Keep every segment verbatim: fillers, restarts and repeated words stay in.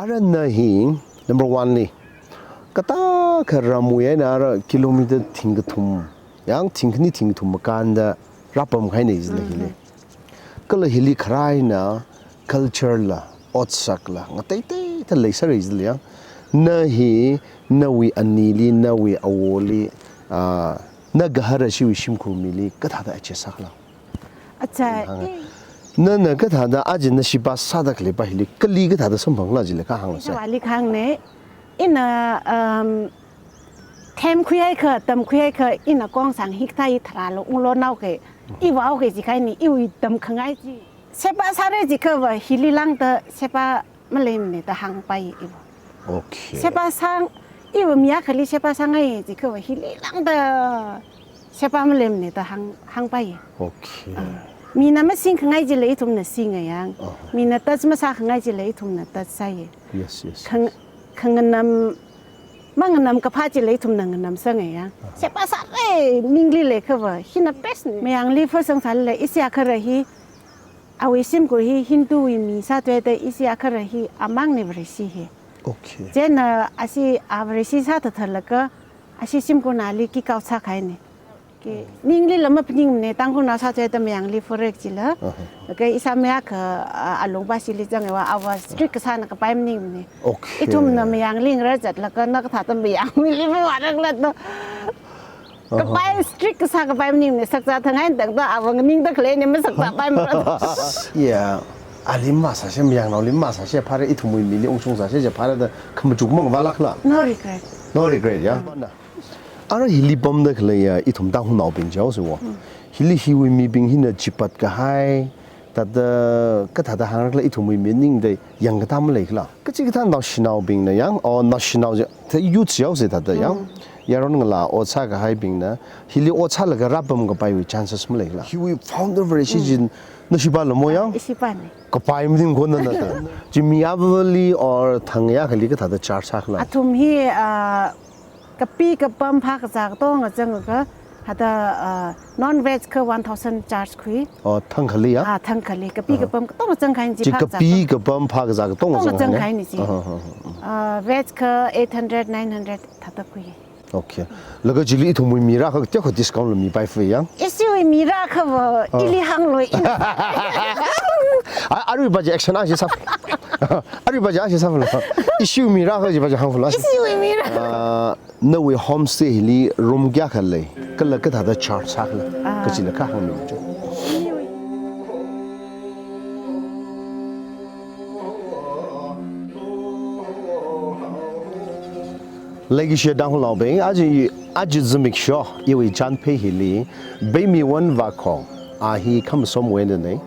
Ara na hi, number one li, kathākha ramwui eina ara kilometer thingkathum, yang thingkhani thingkathum makānda rāpamkahaina jila hili. Mhm. Kala hili kharā eina culture la, otsak la, ngateiteida leisāra jila yang. Na hi, nawui anili, nawui awoli, ah, na gahara chiwui shimkhur mili, kathāda adjust sākhala? Acha, hānga. I- Nana kathāda aja na sheba sāda khalei pa hili, kali kathāda samphangla jila kahāngla sa. Iwuili kahāngna, ina, um, themkhuihaiakha, tamkhuihaiakha, ina kongsang hikathā i tharālu, unglo nao ke, i vao ke jikahaina, iwui tamkhangai chi. Sheba sāra jiakhava, hili lāngda sheba maleimana da hāngpai iva. Okay. Sheba sāng, iva mi akhali sheba sāngai jiakhava hili lāngda sheba maleimana da hāng, hāngpai. Okay. Ah, mina masingkhangai chila ithumna singa yang. Aha. Mina touch masākhangai chila ithumna touch sāya. Yes, yes, Khang-, yes. Khanganam, manganamkaphā chila ithumna nganamsanga yang. Aha. Sheba sāra ningli leiakhava, hina best na. Mayangli first sāngsālala, ishi akhara hi, awui shimkhur hi Hinduwui mi sāthuida ishi akhara hi amangna Vareshi hi. Okay. Chieina ashi a Vareshi sāthatlaga ashi shimkhurna ali kikao sākahaina. Ke, ningli lam maphaningmana, Tangkhulnao sāthuida Mayangli forek chila. Aha. Ke, ishāmei akha, a, alungva shili zanga va, ava strict kasāna kapai maningmana. Okay. Ithumna Mayangli ngarā zatlaga na kathāda Mayangli mavārakhala da. Aha. Kapai strict kasā kapai maningmana, sakzā thangai tangda ava nganingda khaleina, masakzāpai mara. Yeah. Ali masāsei, Mayangnaoli masāsei, phāra ithumwui mili ungshungsāsei, phāra da khamachuk mang vālākhala. No regret. No regret, ya? Ara hili pamda khaleiya, ithum Tangkhulnaobing jihaosa wo. Hmm. Hili hiwui mibing hina chipat kahai, thāda, kathāda hāngrakhala ithumwui mi ningda yangkatā maleikhala. Kachikathā naoshinaobingna yang, o naoshinao je, the youth jihaosa thāda yang. Hmm. Yaron ngalā ot sākahaibingna, hili ot sālaga rāpamkapaiwui chances maleikhala. Hiwui founder Vareshi Hmm. jin, na sheba lamo yang? Ishi pana. Kapai maningkho nana da. Chi mi avāvali or thang akhali kathāda charge sākhala? Athum hi, ah, kapi kapam phākazā katonga zangakha, hada, ah, non-veg kha one thousand charge khui. Oh, thang akhali ya? Ah, thang akhali. Kapi Aha. kapam katonga zangkahaina chi Chi phākazā kapi katonga. kapam phākazā katonga Katonga zangkahaina. zangkahaina chi. Aha, aha, aha. Ah, veg kha eight hundred, nine hundred thāda khui. Okay. Laga chili ithumwui mi rākha teokha discount la mipaifei yang? Ishiwui mi rākhava Ah. ili hānglu ina. A, aruiva chi action ashi sāf. Aruiva chi ashi sāfala. Ishiwui mi rākha chiva chi hāngfala. Ishiwui mi rā. Ah, nawui homestay hili room kayākha lei, kala kathāda charge sākhala, Ah. kachila kahāngmilu cho. Leikashiya Tangkhulnaobing, aja, aja zimiksho, iwui chānphei hili, Beimiwon Vakhong, a hi Khamasomwui einana.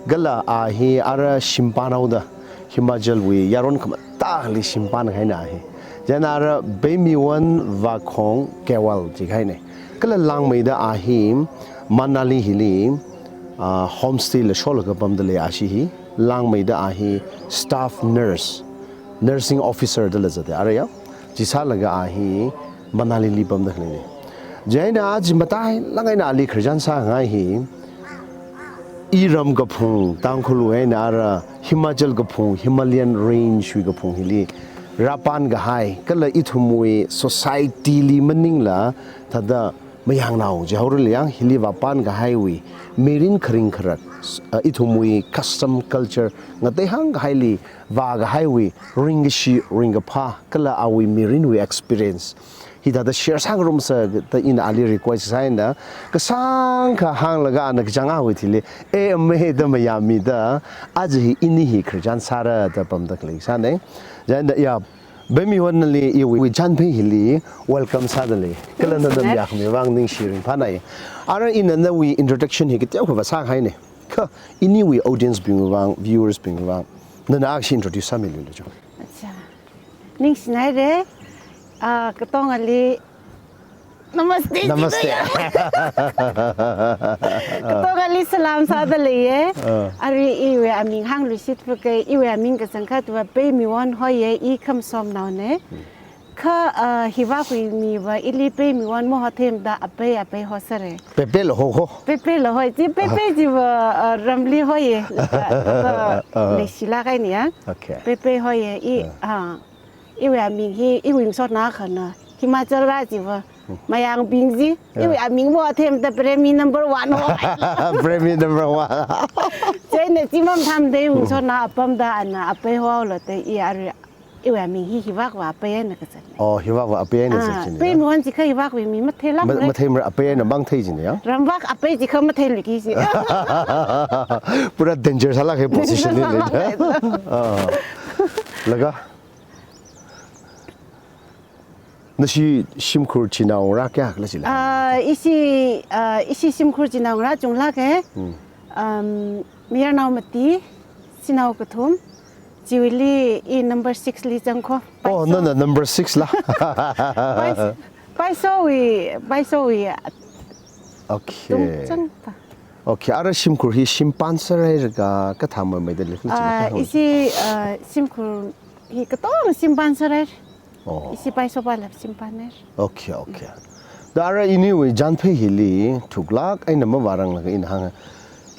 Kala a hi ara shimpān haoda, Himachalwui yaron khamathā akhali shimpān kahaina a hi. Chieina ara Beimiwon Vakhong Kewal jikahaina. Kala langmeida a hi Manali hili, ah, homestay la sholaga pamda lei ashi hi. Langmeida a hi staff nurse, nursing officer dala zata ara ya. Chi sālaga a hi Manalili pamda khaleina. Chieina aja matailāk eina ali khararchan sāngai hi, iram kaphung, Tangkhulwui eina ara Himachal kaphung, Himalayan range wui kaphung hili rāpān kahai, kala ithumwui society li maningla, thāda Mayangnao jihaorali yang hili vāpān kahaiwui, mirin kharing kharak, s-, ah, ithumwui custom culture ngateihāng kahaili vākahaiwui, ringkashi, ringkaphā, kala awui mirinwui experience. Hithāda share sāngarumsa da ina ali request sāhaina, kasāngkha hānglaga ana kachāng awui thili, eh, me da mayāmida, aja hi ini hi khararchan sāra da pamda khalei sāna. Chieina ya, Beimiwon nali iwui chānphei hili welcome sāda lei. Kala Thanks, nana Matt. mayākhami vang ningshi ringphānai. Ara ina nawui introduction hi kateokha vāsākahaina. Kha iniwui audience bingwui vang, viewers bingwui vang, nana akhashi introduce sāmilu cho. Acha. Ningshinaira, ah, katongali Namaste, Namaste. Jitaya. Katongali salam sāda leiya. Ah. Arui iwui aming hāngluishit pake, iwui aming kachangkhatva Beimiwon hoiya, i Khamasomnaona. Hmm. Kha, ah, hivākwui miva ili peimi wan mo ho themda apei, apei ho sāre. Pepe lo ho ho. Pepe lo ho, chi pepe chiva, ah, ramli hoye. Ah, ah. Leishilāk eina ya. Okay. Pepe hoye, i, ah. Ah, iwui aming hi, iwui ngasotnao akhana. Himachal rā chiva. Hmm. Mayangbing chi. Yeah. Iwui aming mo themda Premi number one ho. Premi number one. Chieina chi mathāmada iwui ngasotnao apamda ana apei ho lo te i arui. Iwui aming hi hivākva apei eina kazat. Oh, hivākva apei eina, ah, zat china, peimi ya? Wan chikha hivākwui mi matheilākre. Ma-, matheimara, apei eina mang thei china ya? Ramvak apei chikha matheiluiki chi. Pura danger sālāk kahai position li lei. Danger sālāk kahai. Ah. Laga? Nashi shimkhur chinaongarā kayākhala chila? Ah, ishi, ah, ishi shimkhur chinaongarā chunglāke. Hmm. Um, mayarnao mati, shanao kathum, chiwuili i number six li zangko. Oh, paiso. Nana number six la. Pais-, paisowui, paisowui, ah, okay. Tungchang ta. Okay, ara shimkhur hi shimpān sārai raka kathā maimeida lei khala chila? Ah, ishi, ah, shimkhur hi katonga shimpān sārai. Oh. Ishi paiso pala shimpān ner. Okay, okay. Da ara iniwui janphei hili thuklāk eina mavāranglaga ina hānga.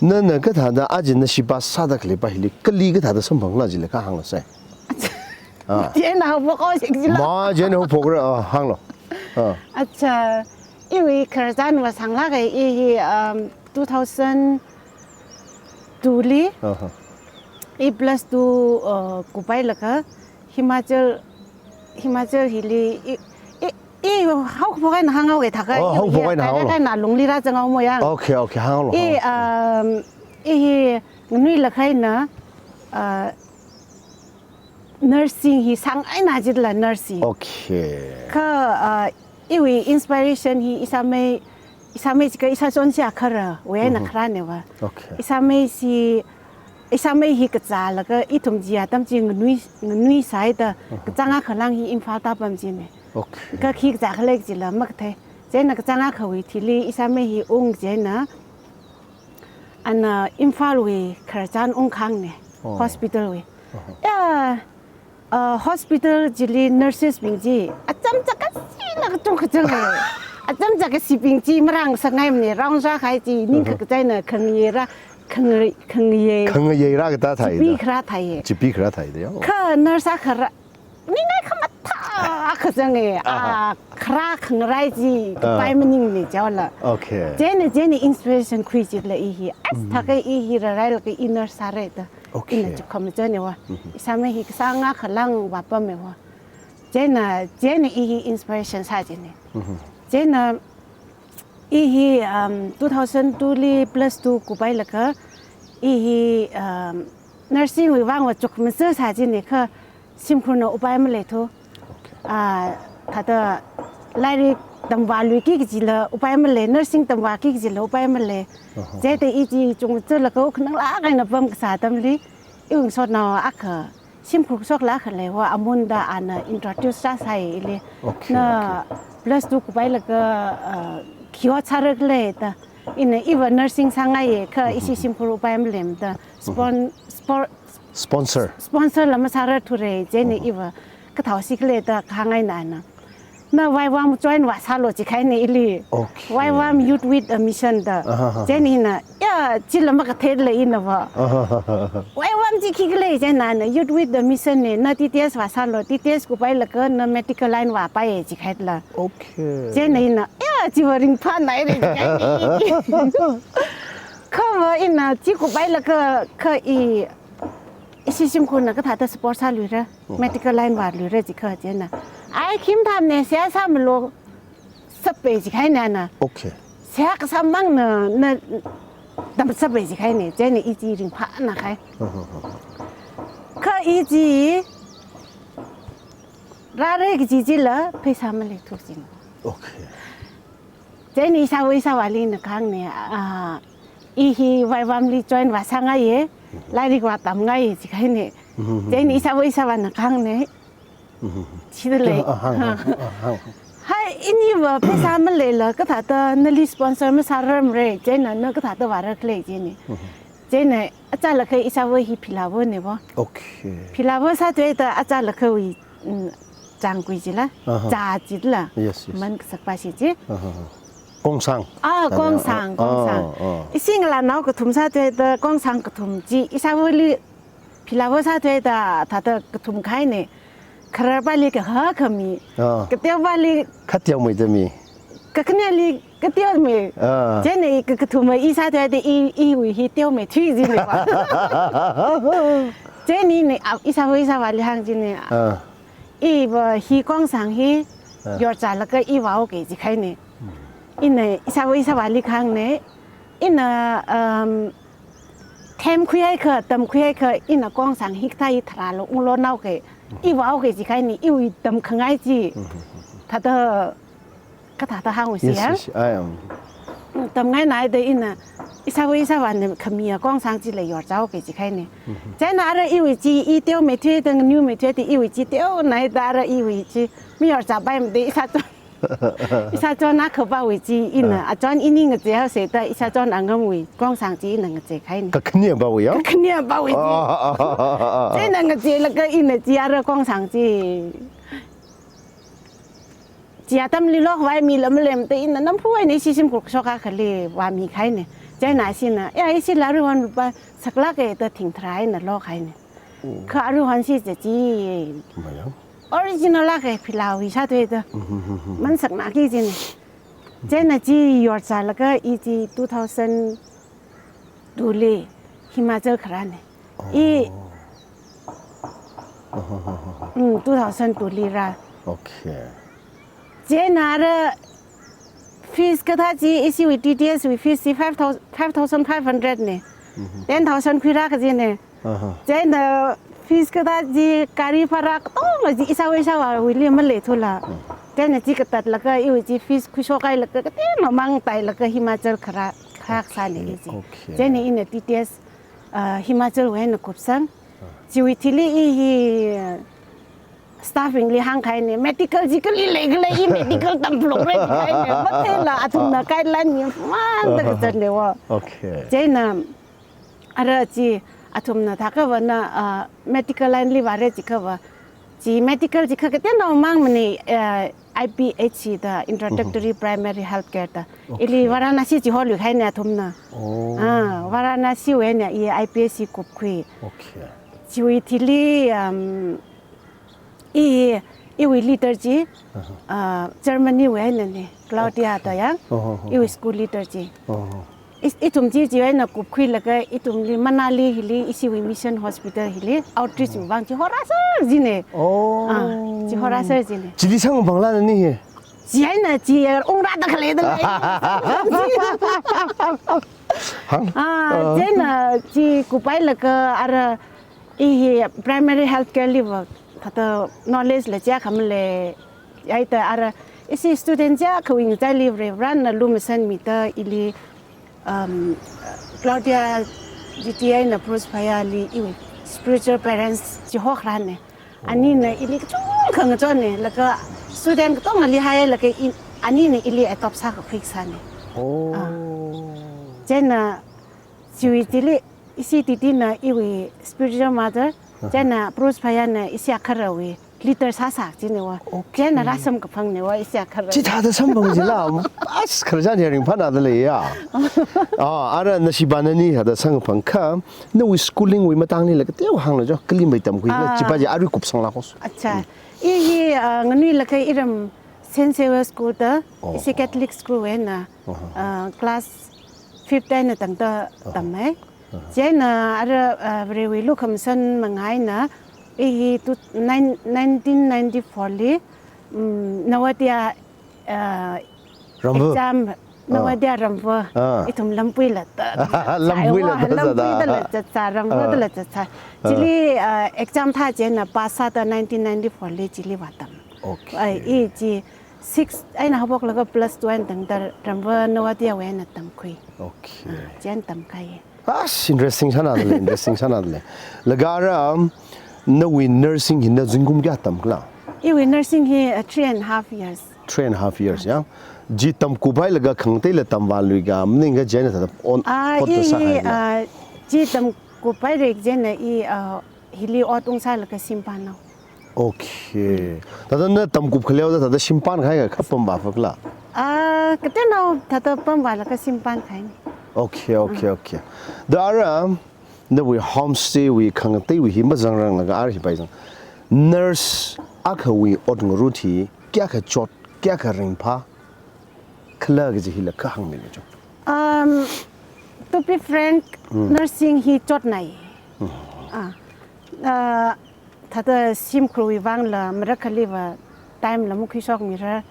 Nana kathāda aja nashi pā sāda khalei pā hili kali kathāda samphangla jila kha hānglu sai. Ah. Chieina haophok o shik jila. Ma, chieina haophokra, ah, hānglu. Ah. Acha, iwui khararchan va sānglāka i hi, um, two thousand two li. Aha. I plus two, uh, kupailaga Himachal, Himachal hili i, i, i haokaphok eina hānghaoke thākha. Oh, i haokaphok eina hānghaolu. Kaina lungli rāzanghaomo ya. Okay, okay, hānghaolu, I, hānghaolu. Um, i hi nganuilakha eina, uh, nursing hi sāngai eina jitla nursing. Okay. Kha, uh, iwui inspiration hi ishāmei, ishāmei chikha ishāchonshi akharawui eina Mhm. kharāne va. Okay. Ishāmei chi, ishāmei hi kazālaga ithum chi atam chi nganui, nganuisāhaida Mhm. kachāng akha lāng hi Imphal tāpam chine. Okay. Kha khi kazā khalei chila makathei. Chieina kachāng akhawui thili ishāmei hi ung chieina ana Imphalwui khararchan ungkhangne, Oh. hospitalwui. Uh-huh. Ya, uh, hospital chili nurses bing chi, acham chak kasina kachungkha chang e. Acham chak kasibing chi marāngasakngaimane, round sākahai chi, ning Uh-huh. kha kachaina khangayei rā, khanga-, khangayei. Khangayei rākatā thai Chipi da. kharā thai e. Chipi kharā thai da ya. Kha nurse akha rā, ningai khamathā akha chang e, Aha. a, kharā khangarai chi, Ah. kapai maningne chaola. Okay. Chieina, chieina inspiration khui chila i hi. As Mm. thākha i hi rārailaga i nurse sāre da. Okay. Ina chukkhama chieina va. Mhm. Ishāmei hi kasāng akha lāng vāpame va. Chieina, chieina i hi inspiration sā chine. Mhm. Chieina, I hi, um, two thousand two li plus two kupailaga, i hi, um, nursing wui vang va chukmasa sā chine kha shimkhurna upai maleithu. Okay. Ah, thāda lairik tamvāluiki kajila upai malei, nursing tamvāki kajila upai malei. Uh-huh. Chieina i chi chungmasa laga khananglāk eina pamkasā atamli, iwui ngasotnao akha shimkhur shoklāk khalei va amunda ana introduce sāsai ili. Okay, Na okay. plus two kupailaga, uh, khi ot sāra khala da. Ina iva nursing sāngaiye kha Mhm. ishi shimkhur upai maleimada. Spon-, spor-, Sponsor. sponsor la masārarthura chieina Mhm. iva kathāosi khala da kahāng eina ana. Na Y WAM join vāsālu jikahaine ili. Okay, Y WAM okay. Youth with a Mission da. Aha, aha. Chieina ina, ya, chila makatheila ina va. Aha, aha, aha. Y WAM chi khikhala chieina ana, Youth with a Mission ne, na T T S vāsālu, T T S kupailaga na medical line vāpaiye jikahaila. Okay. Chieina ina, ya, chiva ringphānaire jikahaine. Kha va ina, chi kupailaga, kha i, ishi shimkhurna kathāda support sāluira. Mhm. Medical line vāluira jikha chieina. Ai khim thamne seihā sāmalu sape jikahaina ana. Okay. Seihā kasā mangna, na, tamsape jikahaine, chieina i chi ringphānakahai. Mhm, mhm. Kha i chi rāra kaji chila pheisā maleithu jing. Okay. Chieina ishāva ishāvāli ina kahāngne, ah, i hi Y WAM li join vāsāngaiye, Mhm. lairik vātamngaiye jikahaine. Mhm. Chieina ishāva ishāvāna kahāngne. Mhm. Chida lei. Ah, hāng, hāng, ah, hāng. Hai, iniva pheisā maleila kathāda nali sponsor masārarmara, chieina na kathāda vāra khala chieina. Mhm. Chieina achālakha ishāva hi philāvane va. Okay. Philāva sāthuida achālakhawui, mm, chāngkui chila, Aha. chā chila. Yes, yes. Man kasakpa shi chi. Aha. Kongsang. Ah, Tanya. Kongsang, Ah, Kongsang. ah. Ishi ngalānao kathum sāthuida Kongsang kathum chi, ishāvali philāva sāthuida, thāda kathum kahaina. Khararpali kahā khami. Ah. Kateopali Khateomeida mi. Kakhaneli kateomi. Ah. Chieina i ka-, kathuma i sāthuida i, iwui hi teomeithui jina va. Chieina ina, ah, ishāva ishāvāli hāng jina. Ah. Iva hi Kongsang hi Ah. yorchālaga i vāoki jikahaina. Hmm. Ina ishāva ishāvāli kahāngna. Ina, um, themkhuihaikha, tamkhuihaikha, ina Kongsang hi kathā hi tharālu unglu naoki, i vāoki jikahaina, iwui tamkhangai chi. Hmm. Thāda kathāda hāngu Yes, siya. yes, I am. Tamngainaida ina, ishāva ishāvāna khamiya Kongsang chila yorchāoki jikahaina. Mhm. Chieina ara iwui chi, i teomeithuida, nganuimeithuida iwui chi teonaida ara iwui chi mayorchāpaimada ishāchon. Ishāchon akhapawui chi ina, Ah. achon ini ngacheihao sāda, ishāchon angamwui Kongsang chi ina ngacheikahaina. Kakhanepawui ya? Kakhanepawui chi. Ah, ah, ah, ah, ah, ah. Chieina ngacheilaga ina chi ara Kongsang chi. Chi atamli lokhavai mila maleimada ina namphawui eina ishi shimkhur kashok akhali vāmikahaina. Chieina ishina, ya, ishila aruihon va saklāka da thingtharā eina lokhaina. Oh. Kha aruihon shi chi chi. Mayang. Original akha philāwui sāthuida. Mhm, mhm, mhm. Mansaknaki jina. Chieina chi yorchālaga i chi two thousand two li Himachal kharāna. I Oh. Aha, aha, aha. Mm, two thousand two li rā. Okay. Chieina ara fees kathā chi ishiwui T T S wui fees chi five thousand, five thousand five hundred na. Mhm. Ten thousand khuirā kajina. Aha. Chieina fees kathā chi gari bhara katonga chi ishāva ishāvāwuili maleithula. Hmm. Chieina chi katatlaga iwui chi fees khuishokhailaga kateomamang tailaga Himachal kharā, kharā sāna i chi. Okay. Chieina ina T T S, ah, Himachalwui eina kupsang. Ah. Chiwui thili i hi, ah, staffing li hāngkahaina, medical chi kali leikhala i medical tamphalungra jikahaina. Matheila athumna guideline ni mangda Aha. kazatna va. Okay. Chieina ara chi athumna thākha va na, ah, medical line li vāra jikha va. Chi medical jikha kateonao mang mani, ah, I P H C da, Introductory Mhm. Primary Health Care da. Okay. Ili Varanasi chi holuikahaina athumna. Oh. Ah, Varanasiwui eina i I P H C kupkhui. Okay. Chiwui thili, um, i, iwui leader chi, Aha. ah, Germany wui einana, Claudia Okay. da ya, Oh, oh, oh, iwui oh. school leader chi. Oh, oh. I, ithum chi chiwui eina kupkhuilaga, ithumli Manali hili, ishiwui mission hospital hili, outreach Oh. vang chi horāser jina. Oh. Ah, chi horāser jina. Chili sangphangla nani hi? Chi eina chi ungrāda khalei da lei. Hang? Ah, Ah. chieina chi kuphailaga ara i hi primary health care li va, thāda knowledge la chiakha maleihai da ara, ishi student chiakhawui ngachaili Reverend na lumashanmida ili, um, Claudia G T I na Bruce Phayali iwui spiritual parents chi hokharāna. Anina ili kachungkha ngachonna, laga student katongali hailaga i, anina ili adopt sākakhui kasāna. Oh. Ah. Chieina chiwui thili ishi titina iwui spiritual mother, Aha. chieina Bruce Phayana ishi akharawui leader sāsak jina va. Okay. Chieina rāsamkaphangna va ishi akhara. Chithāda samphang jila, as khararchan hearing phana da leiya. Ah, ara nashiba nani thāda samphangkha, nawui schooling wui matangli la kateo hānglu jo, kali mei tamkhui, Ah. chipa chi arui kupsangla kos. Acha. Mm. I hi, ah, nganuilakha iram Saint Xavier School da, Oh. ishi Catholic school wui eina, Aha. ah, class fifth eina tangda Aha. tammei. Aha. Chieina ara, ah, Varewui lukhamashan manga eina, i hi tu, nine, nineteen ninety-four li, mm, Navodaya, ah, Ramva. exam, Ah. Navodaya Ramva. Ah. Ithum Lampui la ta, Lampui la ta zada. Lampui da la zatzā, Ramva da la Ah. zatzā. Ah. Chili, ah, exam thā chieina pass sāda nineteen ninety-four li chili vātam. Okay. Ai, i chi six eina haophoklaga plus two eina tangda Ramva Navodaya wui eina tamkhui. Okay. Ah, chieina tamkahai. Ah, interesting sānada lei, interesting sānada lei. Laga ara, um, nawui nursing hi na zingkum kayā tamkhala? Iwui nursing hi, uh, three and a half years. Three and a half years, ya? Chi tamkuphailaga khangateila tamvāluika, maningakha chieina thāda on, Ah, pot i, da sāhaila? ah, chi tamkuphaira chieina i, ah, hili ot ungsālaga shim pānao. Okay. Thāda na tamkup khaleoda thāda shim pānkahai kha pamvā phakla? Ah, kateonao thāda pamvālaga shim pānkahai. Okay, okay, okay. Da ara, nawui homestay wui khangateiwui hi mazangranglaga ara hi pai zang. Nurse akhawui ot ngarut hi kayākha chot, kayākha ringphā khala kaji hila kha hāngmilu cho. Um, to be frank, nursing hi chotnai. Ah, ah, thāda shimkhurwui vangla marakhaliva time la makhuishokmira.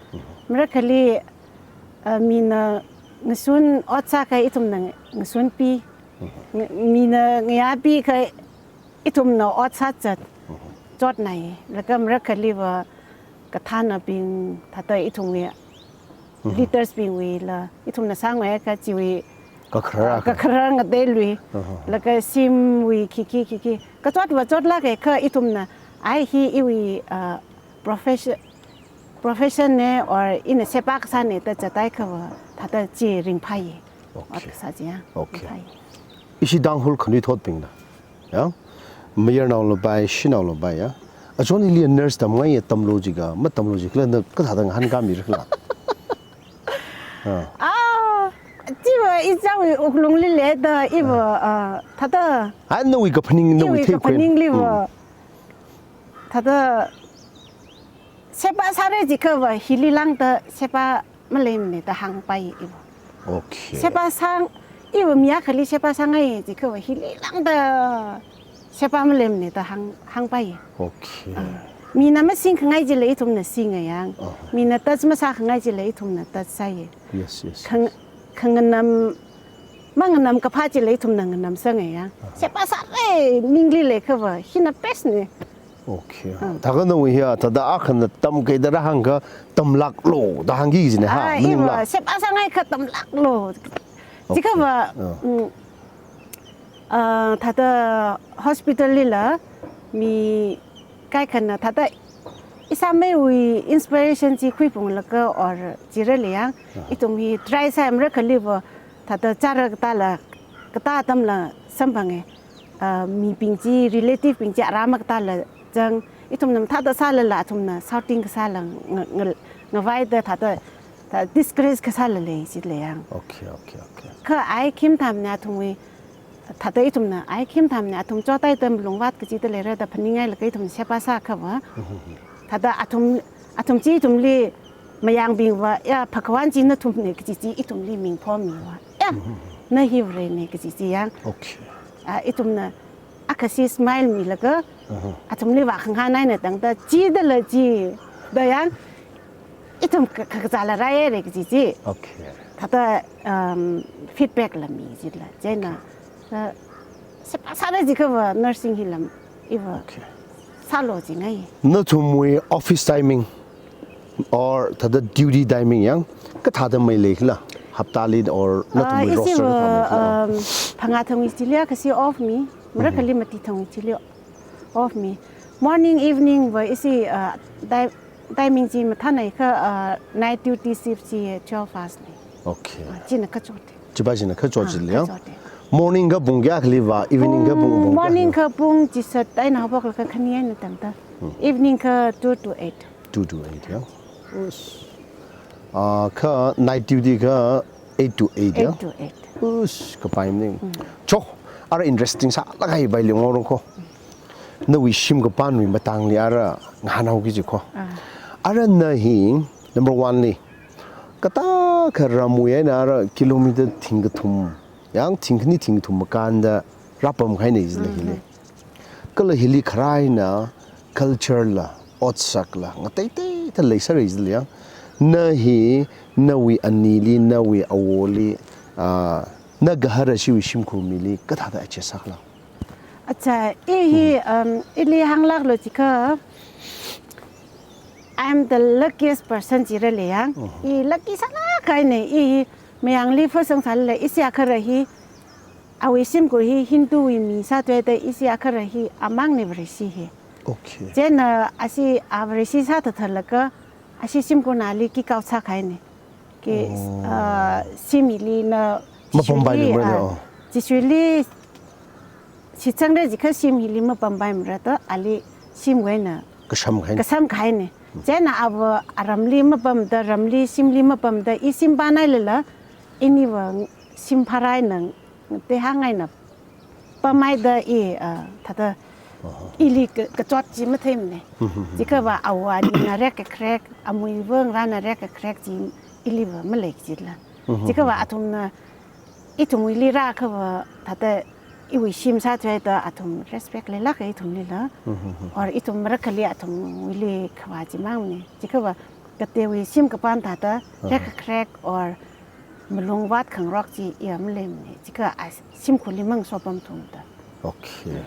Marakhali, ah, mina ngasun ot sākha ithumna ngasunpi. Ng-, mina ngayāpi kha ithumna ot sāzat. Chotnai. Laga marakhaliva kathānabing thāda ithumwui leaders bingwuila ithumna sāngaiakha chiwui kakharar, ah, kakharar ngateilui. Laga shimwui khikhi khikhi kachotva chotlāka kha ithumna, ai hi iwui, ah, profession, profession ne or ina sheba kasāne da zatai khava thāda chi ringphāi. Okay. Ot kasā chi ya. Okay. Ringphāi. Ishi Tangkhul khanuithotbingna, ya, mayarnaolapai, shanaolapai, ya, achon ili nurse tamngai ya tamlu jiakha matamlu jiakhala na kathāda ngahānkāmira khala? Ah. Ah, chiva ichāwui wuklungli leida iva, ah, thāda. Ah, nawui kaphaning, nawui iwui theikhuiwui kaphaningliva. Thāda sheba sāra jiakhava hili lāngda sheba maleimane da hāngpai iva. Okay. Sheba sāng, iva mi akhali sheba sāngai jiakhava hili lāngda sheba maleimane da hāng, hāngpai. Okay. Ah. Mina masingkhangai chila ithumna singa yang. Oh. Mina touch masākhangai chila ithumna touch sāi. Yes, yes, khang-, yes. Khanganam, manganamkaphā chila ithumna nganamsanga yang. Aha. Sheba sāra ningli leikhava hina best ne. Okay. Ah. Thākha nawui hiya, thāda akhana tamkei da rāhāngkha tamlāklu da hāngki jine ha, ah, maningla. Iva, sheba sāngai kha tamlāklu. Okay. Chiakhava, ah, mm, ah, thāda hospital lila mi kaikhana thāda ishāmeiwui inspiration chi khuiphunglaga or chira leiya. Ah. Ithum hi try sāi marakhaliva thāda chara katāla, katā atamla samphanga. Ah, mibing chi, relative bing chi ara makatāla zang, ithumna mathāda sālala athumna shouting kasāla nga, nga, ngavaida thāda, thāda discourage kasāla lei chi leiya. Okay, okay, okay. Kha ai khim thamna athumwui, thāda ithumna ai khim thamna athum chotaida malungvāt kachida leira da phaningngailaga ithumna sheba sākhava. Thāda athum, athum chi ithumli mayangbingva, ya, Bhagavan chi nathumne kaji chi ithumli ming phomiva. Ya, na hi Varene kaji chi yang. Okay. Ah, ithumna akhashi smile milaga, aha, athumli vākhangahān eina tangda, chidala chi, da yang, ithum ka, ka, kazāla rāhaire kaji chi. Okay. Thāda, um, feedback la mi chila. Chieina, uh, sheba sāra jiakhava nursing hila iva. Okay. Sālu jingai. Nathumwui office timing or thāda duty timing yang kathāda mei leikhala? Haptali or nathumwui, ah, roster ishi kathāda va, mei leikhala? Um, phangā thangwui chili akhashi off mi, marakhali mati thangwui chili off mi. Morning, evening va ishi, uh, ti-, timing chi mathānai kha, uh, night duty shift chi twelve hours ne. Okay. Ah, china kachot. Chipa china kachot, ah, chili ya? Kachot. Morning kha pung kayākhali vā, evening kha pung, pung, pung kayākhali vā? Morning kha pung chishat eina haophoklaga khani eina tangda. Hmm. Evening kha two to eight. Two to eight, ya? Us. Ah, kha night duty kha eight to eight, ya? Eight to eight. Us, kapai maning. Hmm. Cho, ara interesting sālāk kahai paili ngaorong ko. Nawui shim kapānwui matangli ara ngahānhaoki ji ko. Ah. Ara na hi, number one li, kathā kharamwui eina ara kilometer thingkathum, yang thingkhani thingkathum makānda rāpamkahaina jila hili. Mhm. Kala hili kharā eina culture la, otsakla, ngateiteida leisāra jila yang. Na hi, nawui anili, nawui awoli, ah, na gahara shiwui shimkhur mili kathāda adjust sākhala? Acha, i hi, hmm, um, ili hānglāklu jiakha, I am the luckiest person jira lei yang. Mhm. I lucky sālāk kahaina, i hi mayangli first sāngasālala, ishi akhara hi, awui shimkhur hi Hinduwui mi sāthuida ishi akhara hi amangna Vareshi hi. Okay. Chieina ashi a Vareshi sāthatlaga, ashi shimkhurna ali kikao sākahaina. Ke, oh, ah, shim hili na mapampai Jishuili, mara, ah, oh. Jishuili shitsangra jiakha shim hili mapampaimara da, ali shimwui eina Kasham kahaina. Kasham kahaina. Chieina ava aramli mapamda, ramli shimli mapamda, i shim pānhailala, iniva shim phārai nang, te hāngngaina pamhaida i, ah, thāda, Aha. ili ka, kachot chi matheimana. Mhm, mhm. Chikhava awo anina rek kakharek, amuiva ngarāna rek kakharek chi iliva malei kajila. Mhm, Chikhava mhm. athumna, ithumwuili rākhava, thāda iwui shim sāthuida athum respect leilāka ithumlila. Mhm, mhm. Or ithum marakhali athumwuili khavā chimangmana. Chikhava katewui shim kapān thāda, Aha. rek kakharek or malung vātkhangarok chi iya maleimana. Chikha a shimkhurli mangasopammana da. Okay.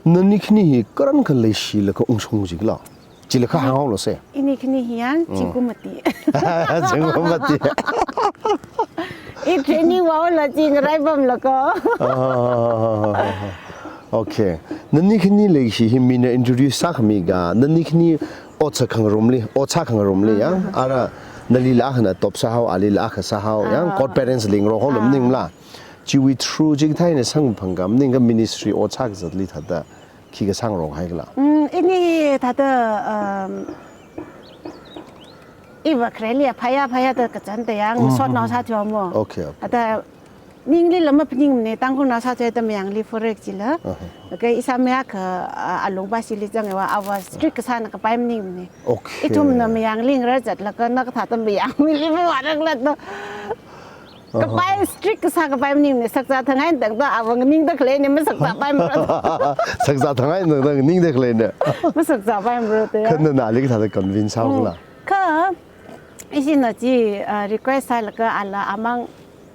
Nani khani hi karan khalei leishi laga ungshung jikhala? Chila kha hānghaoluse. Ini khani hi yang Mm. zingkum mati. Zingkum mati. I training vāola chi ngarai pamlako. Ah, okay. Nani khani leishi hi mina introduce sākhami ga, nani khani ot sākhangarumli, ot sākhangarumli, ya? Ah, ah, ah. Ara nalila akhana top sāhao, alila akha sāhao, ya? Ah. Godparents li ngarokhaolu Ah. maningla. Chiwui through chikathā eina samkaphang ga, maningakha ministry ot sākazatli thāda, khi kasāngarok haikhala? Mm, ini thāda, um, iva khareli phāya, phāya da kachāng da yang, Mm, sotnao mm, mm. sāthuwa mo. Okay, okay. Thāda ninglila maphaningmana, Tangkhulnao sāthuwa da mayangli forek chila. Uh-huh. Okay, ishāmei akha, uh, alungva shili zangva, ava strict kasāna kapai maningmana. Okay. Ithumna mayangli ngarā zatlaga na kathāda mayangli mavāranglada. Kapai strict kasā kapai maningmana, sakzā thangai tangda ava nganingda khaleina, masakzāpaimara. Sakzā thangai tangda nganingda khaleina. Masakzāpaimara te ya. Kha nana ali kathāda convince sāhaokhala? Mm. Kha, ishina chi, ah, request sālaga ala amang,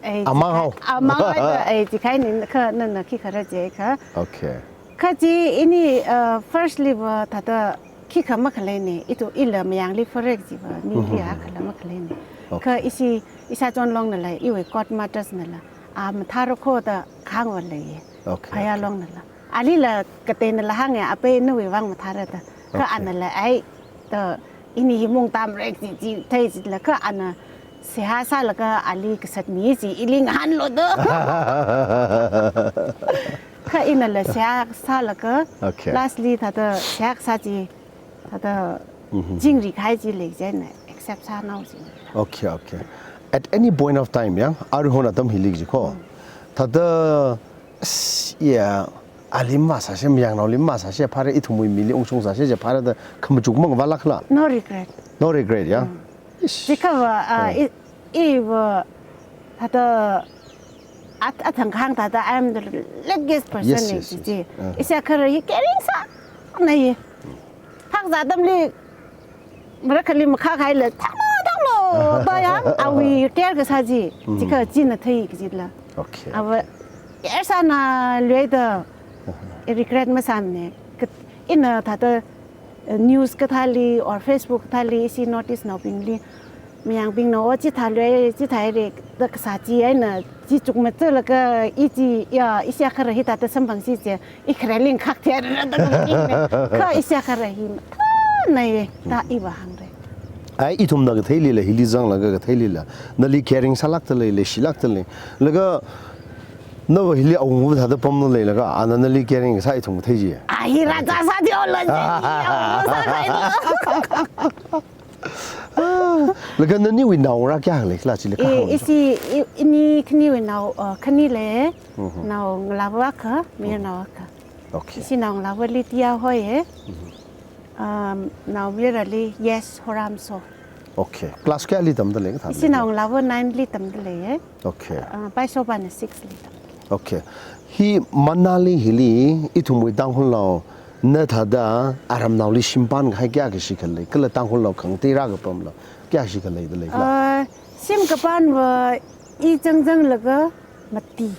eh, Amang hao. Amang haida, eh, chikahaina kha nana khikhala jiakha. Okay. Kha chi ini, uh, firstly va thāda khikha makhaleina, ithum ila mayangli forek chiva, ningli Mhm. akhala makhaleina. Okay. Kha ishi, ishāchonlongnala, iwui court matters nala, a mathāra kho da kahāngva leiya. Okay, okay. Phāyalongnala. Alila kateinala hānga, ape nawui vang mathāra da. Kha Okay. anala ai, da ini hi mungtam rek chi, chi, thei chila kha ana seihā sālaga ali kasat mi chi ili ngahānlu da. Kha inala seihā sālaga, Okay. lastly thāda seihā kasā chi, thāda Mhm. chingri kahai chi lei chieina accept sānao chi. Okay, okay. At any point of time, ya, aruihon atam hili jikho. Mm. Thāda, s-, ya, ali masāse, mayangnaoli masāse, phāra ithumwui mili ungshung sāse, je phāra da khamachuk mang vālākhala? No regret. No regret, ya? Mm. Ish. Chikhava, ah, Ah. i, iva, thāda, at-, athang kahāng thāda, I am the luckiest person Yes, in yes, yes. Chichi. Uh-huh. Ishi akhara hi caring sānai. Phākazā atamli, marakhali makhā kahaila, thanglo, thanglo, da yang, awui care kasā chi. Mm. Chikha china thei kajila. Okay. Ava, care sānalui da, Uh-huh. regret masāmana. Kat-, ina thāda, eh, news kathāli or Facebook kathāli ishi notice naobingli, mayangbingna o chithālui, chithāhaira da kasā chi eina, chi chukmajalaga i chi, ya, ishi akhara hi thāda samphangsi je, i khareli ngakhak theihaira da khamachukmana. Kha ishi akhara hi mathānai da iva hāngra. Ai, ithumna katheilila, hili zanglaga katheilila, nali caring sālākda lei, leishilākda lei. Laga, nava hili awungva thāda pamda leilaga, ana nali caring kasā ithum kathei chi. Ah, hi rāzā sāthulo chi, hi awungva sākahai. Laga naniwui naongarā kayākha leikhala chila Eh, kahāng. ishi, i, ini khaniwui nao, uh, khani lei, Mhm. naongalāva akha, mayarnao akha. Okay. Ishi naongalāvali Tia hoiya. Mhm. Um, naomayarali Yes Horamso. Okay. Class kayāli tamda lei kathā Ishi lei? naongalāva nine li tamda leiya. Okay. Uh, Paisobana six li tamda lei. Okay. Hi Manali hili ithumwui Tangkhulnao, na thāda aramnaoli shimpān kahai kayākha shikha lei, kala Tangkhulnao khangatei rākapamla kayākha shikha leida leikhala? Uh, shim kapānva i zangzanglaga mati.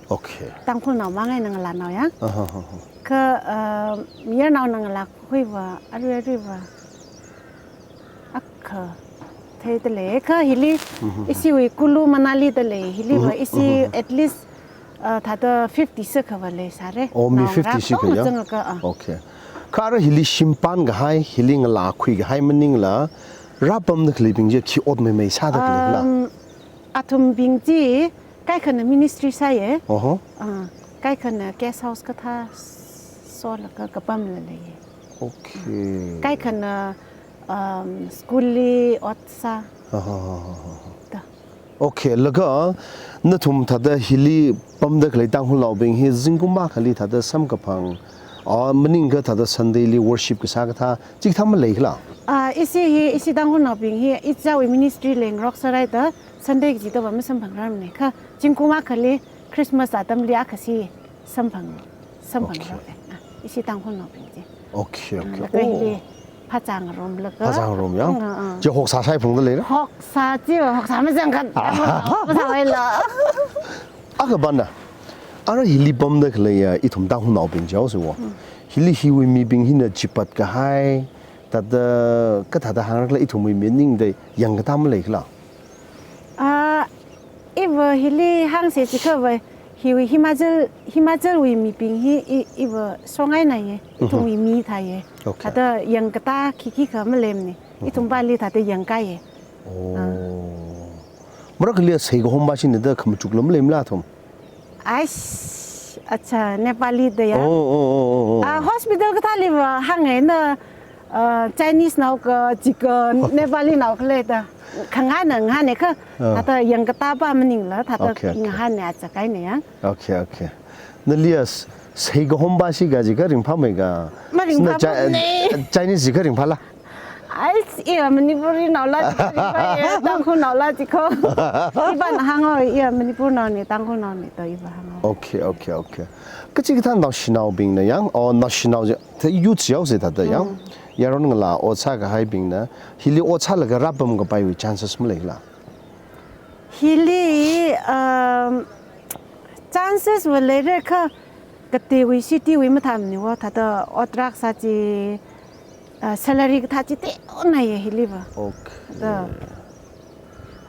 Okay. Tangkhulnao mang eina ngalānao ya. Aha, aha. Kha, uh, mayarnaona ngalākhuiva, arui aruiva akha theida lei. Kha hili Mhm. ishiwui Kullu Manali da lei. Hiliva Mhm, ishi mhm. at least, uh, thāda fifty sākhava leisāra. Oh, mi Naongarā fifty sākha ya? tongzanglaga, ah. Okay. Kha ara hili shimpān kahai, hili ngalākhui kahai maningla, rāpamda khaleibing chi khi ot meimei sāda khaleikhala? Um, athumbing chi, kaikhana ministry sāya. Oho. Ah, kaikhana guest house kathā solaga kapamla leiya. Okay. Kaikhana, um, school li ot sā. Ha, ha, ha, ha, ha. Da. Okay, laga nathum thāda hili pamda khalei Tangkhulnaobing hi zingkum akhali thāda samkaphang, ah, maningakha thāda Sunday li worship kasā kathā, chikathā maleikhala? Ah, ishi hi, ishi Tangkhulnaobing hi, ichichāwui ministry leng rok sārai da, Sunday kaji da va masamphangrarmana kha, zingkum akhali Christmas atamli akha si samphang, samphang Okay. rok e. Ah, ishi Tangkhulnaobing chi. Okay, Ah, okay. laga Oh. hili phāzāngarum laga. Phāzāngarum ya? Ah, ah. Chi hoksā shaiphungda leira? Hoksā chi, hoksā mazangkhat. Ah. Mazangkhaila. Akha bana. Ara hili pamda khalei ya, ithum Tangkhulnaobing jihaosa wo. Hmm. Hili hiwui mibing hina chipat kahai, thāda, kathāda hāngrakhala ithumwui maningda yangkatā maleikhala? Ah, iva hili hāngsa chiakha va, hiwui Himachal, Himachalwui mibing hi i, iva songaina ye, Mhm. ithumwui mi thā ye. Okay. Thāda yangkatā khikhi kha malemana. Mhm. Ithum pali thāda yangkahai ye. Oh. Ah. Marakhali seikahompa shina da khamachukla maleimala athum? Aish, acha, Nepali da ya. Oh, oh, oh, oh, oh. Ah, hospital kathāli va hāngngaina, ah, Chinese nao kaji kha Nepali nao khala da. Khangahān ngahāna kha, Ah. thāda yangkatā pa maningla, thāda Okay, okay. ngahāna acha kahaina ya. Okay, okay. Nali as, seikahompa shi kaji kha ringphāmei ka? Maringphāmana. Sina Chi-, Chinese chi kha ringphāla? Ai, iya Manipuri naola chi kha ringphāya, Tangkhul naola chi kha. Ipana hānga, iya Manipur naona, Tangkhul naona da iva hānga. Okay, okay, okay. Kachikathā naoshinaobingna yang, oh, naoshinao je, the youth jihaosa thāda yang. Mm. Yaron ngalā ot sākahaibingna, hili ot sālaga rāpam kapaiwui chances maleikhala? Hili, um, chances va leira kha, kateiwui city wui mathāmana wo, thāda ot rākasā chi, ah, salary kathā chi teonaiya hili va. Okay. Thāda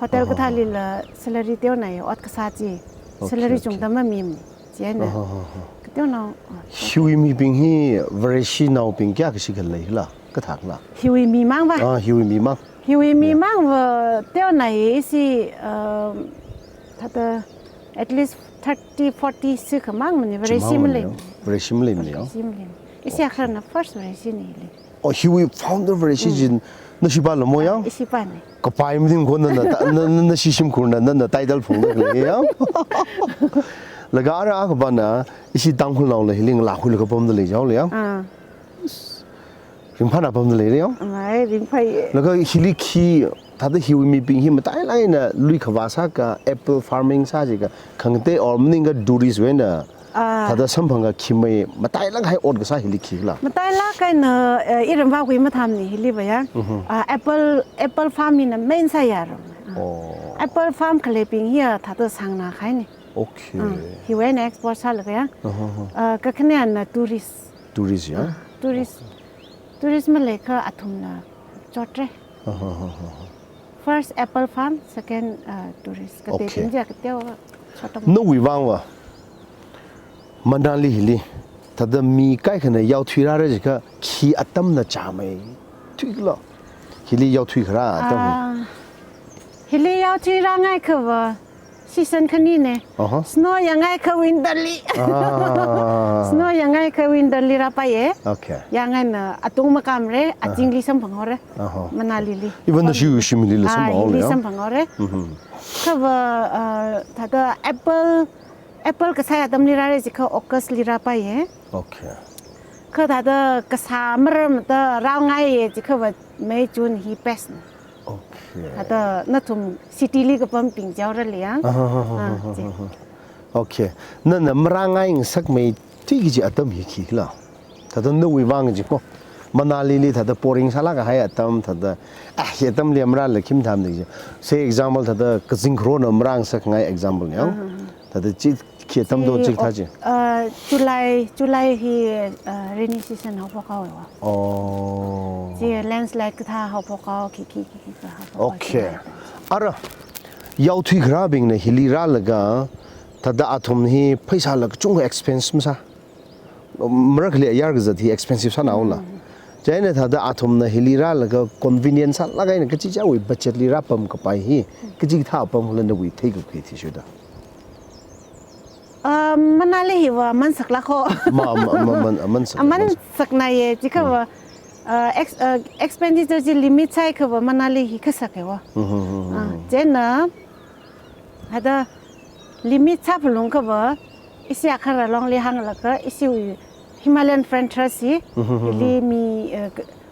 hotel Aha. kathālila salary teonaiya, ot kasā chi. Okay, Salary okay. chungda mamimana. Chieina. Aha, aha. Kateonao, ah, Hiwui mibing hi Vareshinaobing kayākha shikha leikhala, kathākhala? Hiwui mimang va? Ah, hiwui mimang. Hiwui Yeah. mimang va teonaiya ishi, um, thāda at least thirty, forty shikha mangmana, Vareshi Chimang maleimana. maleimana. Vareshi maleimana. Vareshi maleimana. Ishi Okay. akharana first Vareshina hili. Oh, hiwui founder Vareshi Mm. chi, nashi pala mo ya? Ishi pana. Kapai maning kho nana ta-, na, na, nashi shimkhurna, nana title phungda khalei ya? Laga ara akha pana, ishi Tangkhulnaola hili ngalā khuilaga pamda lei jihaola ya? Ah. Ringphāna pamda leira ya? Mai, ringphāya. Laga hili khi, thāda hiwui mibing hi matailāk eina lui khavā sāka, apple farming sā jiakha, khangatei or maningakha tourist wui eina, Ah. thāda samphangakha khi mai, matailāk kahai ot kasā hili khikhala? Matailāk eina, eh, iramvāwui mathāmana hili va ya. Mhm. Ah, apple, apple farm hina main sāya ram. Ah. Oh. Apple farm khaleibing hiya thāda sāngnā kahaina. Okay. Ah, hiwui eina export sālaga ya. Aha, aha. Ah, kakhanena tourist. Tourist ya? Ah, tourist. Okay. Tourist maleikha athumna chotra. Aha, aha, aha. First apple farm, second, uh, tourist. Kate Okay. tinja kateo chotra. Nawui vang va, Manali hili, thāda mi kaikhana yaothui rāra jiakha khi atamna chāmeithuikhala? Hili yaothui kharā atam hi. Ah, hili yaothui rāngaikha va, season khanina. Aha. Snow yangngaikha winter li. Ah. Snow yangngaikha winter li rāpaiya. Okay. Yangngaina atung makamra, Ah. azingli samphanghaora. Aha. Manali li. Even the Pam- shoe shimli la Ah, samphanghaora hili ya? samphanghaora. Mhm. Kha va, ah, thāda apple, apple kasā atamli rāra jiakha August li rāpaiya. Okay. Kha thāda kasā maram da rāngaiya jiakha va May, June hi best na. Okay. Thāda nathum city li kapambing jihaora liang. Aha, aha, Ah, aha, chi. aha. Okay. Nana marāngai ngasakmeithui kaji atam hi khikhala? Thāda nawui vang chi ko. Manali li thāda boring sālāk kahai atam thāda. Ah, hi atamli marāla khi mathāmana ji. Say example thāda kazing kharona marāngasakngai example ya. Ah. Thāda chi khi atam do Chi chi kathā chi. Oc-, uh, July, July hi, uh, rainy season haophok haowa. Oh. Chi landslide kathā haophok hao, khi, khi, khi, khi kathā haophok hao Okay. July. Ara, yaothui kharābingna hili rālaga, thāda athum hi pheisāla kachungkha expense masā. Marakhali ayar kazat hi expensive sānaola. Mm. Chieina thāda athumna hili rālaga convenience sālāk eina kachichāwui budget li rāpam kapai hi, kachi kathā apamkhala nawui theikakhui thishurda. Ah, Manali hi va aman saklāk ho. Ma, ma, ma, man, aman sak, aman aman sak. saknaiya, jiakha va, Mm. Uh, ex-, uh, expenditure chi limit sāhaiakhava Manali hi kasākahaiva. Mhm, mhm, Uh, mhm. Chieina, hithāda limit sāphalungkhava, ishi Akha Ralongli hānglaga, ishi Himalayan Friend Trust hi, Mhm, mhm, hili mhm. mi, uh,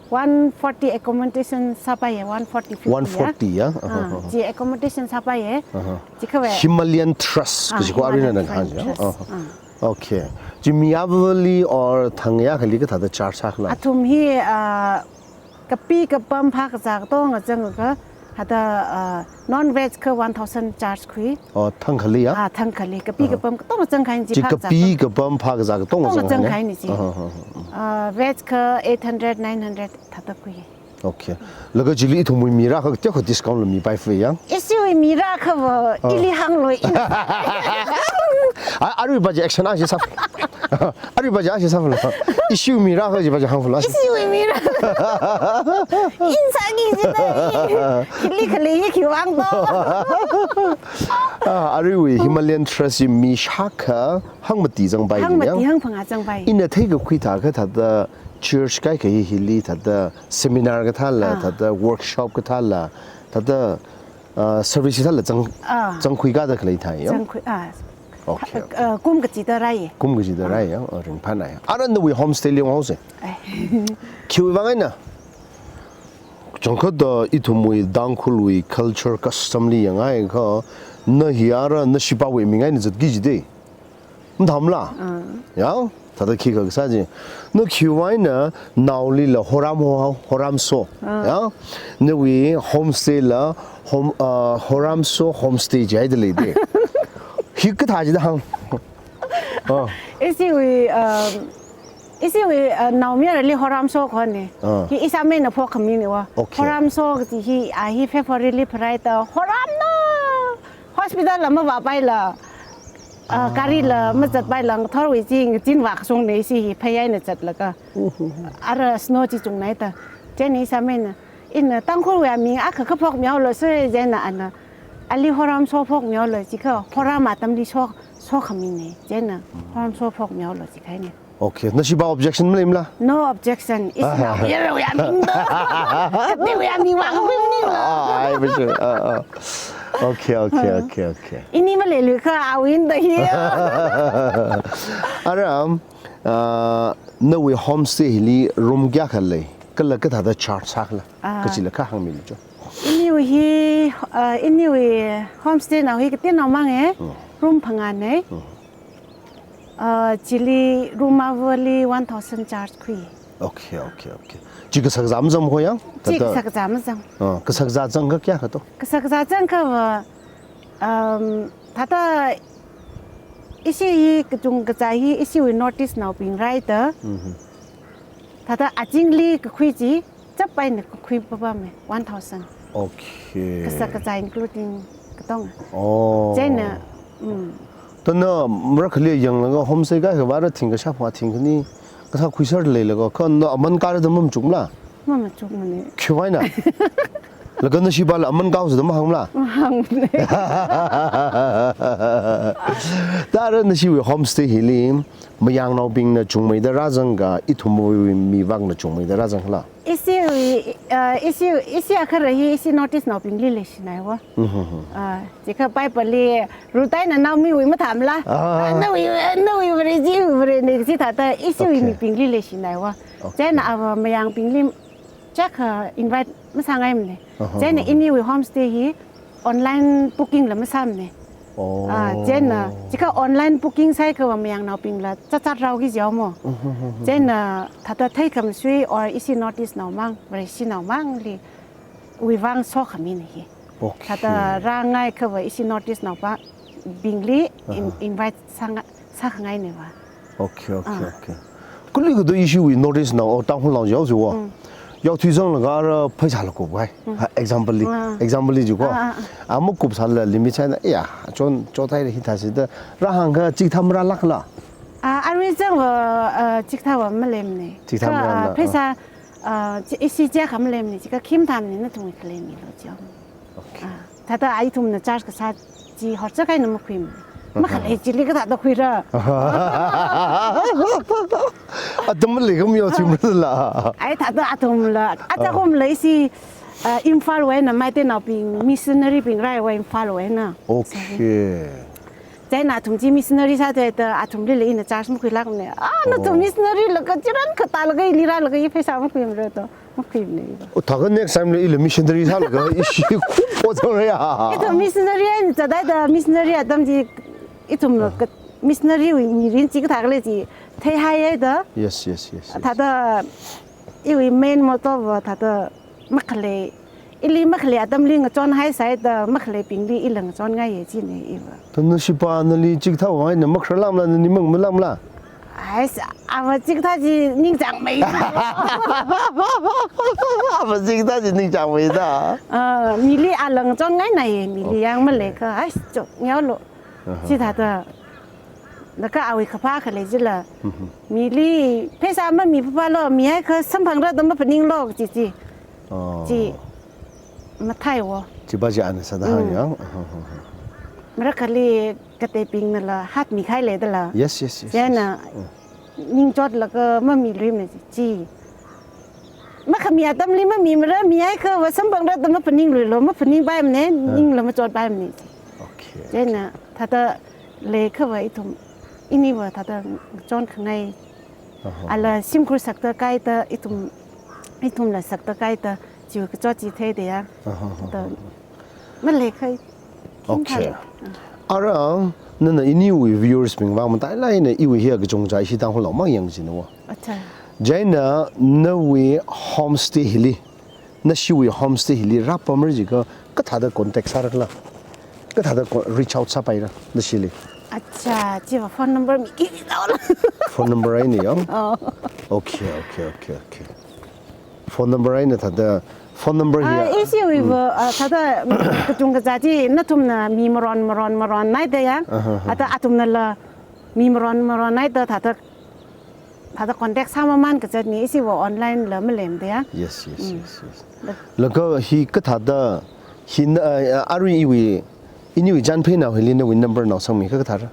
one forty accommodation sāpaiya, one forty fifty ya. One forty ya? Uh, Aha, aha. Chi accommodation sāpaiya. Aha. Chikhava. Himalayan Trust, Ah, kaji ko arui Himalayan nana Friend hāngya. Trust. Aha. Ah. Okay. Chi mi avāva̱li or thang ya kali kathāda charge sākhala? Athum hi, ah, kapi kapam phākazā katonga zangakha, hithāda, ah, non-veg kha one thousand charge khui. Oh, thang khali ya? Ah, thang khali. Kapi Ah. kapam katonga zangkahai chi Chi phākazā kapi katonga. kapam phākazā katonga Katonga zangkahai zangkahai ni. ni chi. Aha, aha, aha. Ah, veg kha eight hundred, nine hundred thāda khui. Okay. Laga chili ithumwui mi rākha kateokha discount la mipai fei ya? Ishiwui mi rākhava, Ah. ili hānglu ina. A, aruiva chi action ashi sāpha. Aruiva chi ashi sāpha. Ishiwui mi rākha chiva chi hāngphala. Ishiwui mi rākha. Ina sāki jida. Khili khali hi khiwuivang to. Ah, aruiwui Himalayan Trust hi mi shākha hangmati zangpai Hangmati ya? hangphangā zangpai. Ina theikakhui thākha thāda church kaikha hi hili thāda seminar kathāla, Ah. thāda workshop kathāla, thāda, uh, service kathāla zang, Ah. zangkhui kada khalei thai ya? Zangkhui, ah. Okay, okay. Uh, kum kachida rāya. Kum kachida Ah. rāya, oh, ringphānāya. Ara nawui homestay li unghaosa. Ai. Khiwuivang eina? Changkhat da ithumwui Tangkhulwui culture custom li yanghaiakha, na hi ara nashipāwui ming eina zatki jida. Mathāmala? Ah. Ya, thāda khikha kasā chi. Na khiwuivang eina naolila horam hohao, horam so. Ah. Ya, nawui homestay la hom-, ah, horam so homestay jihaida leida. Hi kathā jida hāng. Ah. Ishiwui, um, ishiwui, uh, naomayarali horam so khoni. Ah. Hi ishāmeina phok khamina va. Okay. Horam so kaji hi, ah, hi February li pharāhaida horam na. Hospital la mavāpaila, ah, Ah. gari la mazatpaila, ngathorwui chi ngazin vākashungna ishi hi phayā eina zatlaga. Mhm. Ara snow chi chungnaida. Chieina ishāmeina, ina Tangkhulwui aming akha kaphok mihaolu sui, chieina ana, ali horam so phok mihaolu jikha, horam atamli so, so khamina. Chieina, horam so phok mihaolu jikhaina. Okay, nashipā objection maleimala? No objection. Ishi Ah. naomayarwui aming to. Katewui aming vākhui maningla. Ah, ai, for sure. Ah, ah. Okay, okay, okay, okay. Ini maleiluikha awui eina hi. Ara, um, ah, nawui homestay hili room kayākha lei? Kala kathāda charge sākhala? Ah. Kachila kha hāngmilu cho. Iniwui hi, ah, iniwui homestay nao hi kateonao mang e. Hmm. Room phangāna. Hmm. Uh, chili room avāva̱li one thousand charge khui. Okay, okay, okay. Chi kasā kazā mazang ko ya? Chi Thāda kasā kazā mazang. Ah, kasā kazā zangkha kayākha to? Kasā kazā zangkhava, um, thāda ishi hi kachungkha hi ishiwui North East naobing rāhaida. Mhm. Thāda azingli kakhui chi, chap eina kakhui papam e, one thousand. Okay. Kasā kazā including katonga. Oh. Chieina, mm. Thāda na marakhali yanglaga homestay kaikha vāra thingkha shāphangā thingkhani kasā khuiser leilaga, kha na aman kārada mamachukmala? Mamachukmana. Khiwuivang eina? Laga nashipāla aman kāhaosa da mahāngmala? Mahāngmana. Thāda nashiwui homestay hili mayangnaobingna chungmeida rāzang ka, ithumwui mi vangna chungmeida rāzang khala? Ishiwui, uh, ishi, ishi Akha Ra hi ishi North East naobingli leishinai va. Mhm. Uh, jikha Bible li Ruth eina Naomiwui mathāmala. Ah. Uh, nawui, uh, nawui Vare jiwui Varena kaji thāda ishiwui Okay. mibingli leishinai va. Okay. Chieina ava mayangbingli chakha invite masāngaimana. Aha. Chieina iniwui homestay hi online booking la masāmana. Oh. Ah, chieina, jikha online booking sāhaiakhava mayangnaobingla zatzat rāoki jihaomo. Mhm, mhm, mhm. Chieina, thāda theikhamashui or ishi North East nao mang, Vareshi nao mangli, wuivang sokhamina hi. Okay. Thāda rāngaiakhava ishi North East naobingli in-, Aha. invite sānga-, sākhangaina va. Okay, okay, Ah. okay. Kali kato ishiwui North East nao, oh, Tangkhulnao jihaosa va. Mm. Yaothui zanglaga ara pheisā la kupkahai. Mm. Ha, example li. Ah. Example li jiko. Ah, ah, ah. Ama kupsālala limit sāna, ya, chon, chotai hithāsi da. Rāhāngkha chikathā marālākla? Ah, arui zangva, ah, chikathāva maleimana. Chikathā Kha, ah, marāla, ah. pheisā, ah, chi, ishi chiyākha maleimana, jikha khi mathāmana nathumwui khalei milu jihaomo. Okay. Ah, thāda ithumna charge kasā chi horchak eina makhuimana. Aha. Makhalei chili kathāda khuira. Atam leikam yo chimrala. Ai, thāda athumla, achakumla ishi, uh, Imphalwui eina Meiteinaobing missionary bing rāhaiva Imphalwui eina. Okay. Chieina athum chi missionary sāthuida athumlila ina charge makhuilākmana. Ah, nathum missionary laga chiran khatālaga ili rālaga i pheisā makhuimara da. Makhuimana iva. Oh, thākha next time la ila missionary sālaga ishi khupo changra ya. Ithum missionary eina zathaida missionary atam chi ithumla ka missionary wui mirin chi kathā khala chi theihaiya da. Yes, yes, yes, yes. Thāda iwui main motto va thāda makhalei, ili makhalei atamli ngachonhai sāhaida makhaleibingli ila ngachonngaiya china iva. Thāda nashi pa nali chikathā eina makhararlamla, nali mangmalāmla? Ai, ava chikathā chi ningchāngmei. Ava chikathā chi ningchāngmei da. Ah, mili ala ngachonngainaiya, mili yang maleikha. Ai, chok, ngiaolo. Aha. Chithāda. Laga awui kaphā khalei chila. Mhm. Mili pheisā mami phapālo, mihaikha samphangra da maphaninglo, chi chi. Oh. Chi matheiwo. Chiva chi ana sāda hāngyang. Mm. Aha, aha. Marakhali kateibingnala hatmikahai leidala. Yes, yes, yes, yes. Chieina ningchotlaga mamiluimana chi. Makhami atamli mamimara, mihaikhava samphangra da maphaningluilo, maphaningpaimana, ningla machotpaimana chi. Okay. Chieina thāda leikhava ithum, iniva thāda chonkhangai. Aha. Ala shimkhur sakta kaida ithum, ithumla sakta kaida chiwui kachot chi theida ya. Aha, aha, aha. Thāda maleikhai. Okay. Ara, nana iniwui viewers bing vang matailāk eina iwui hiya kachungcha ishi Tangkhulnao mang yangchina wo. Acha. Chieina nawui homestay hili, nashiwui homestay hili rāpamra jiakha kathāda contact sārakhala? Kathāda co-, reach out sāpaira nashili? Acha, chiva phone number miki daola. Phone number eina yang? Oh. Okay, okay, okay, okay. Phone number eina thāda, phone number hi. Ah, ishiwuiva, ah, thāda, mm, kachungkha chi nathumna mi maron, maron, maronhaida ya. Aha, aha. Thāda athumnala mi maron, maronhaida thāda, thāda contact sāmamān kazatna, ishiva online la malemda ya. Yes, yes, mm, yes, yes. La- Laga hi kathāda, hi na, ah, arui iwui, iniwui chānpheinao hili nawui number nao sangmi kathāra?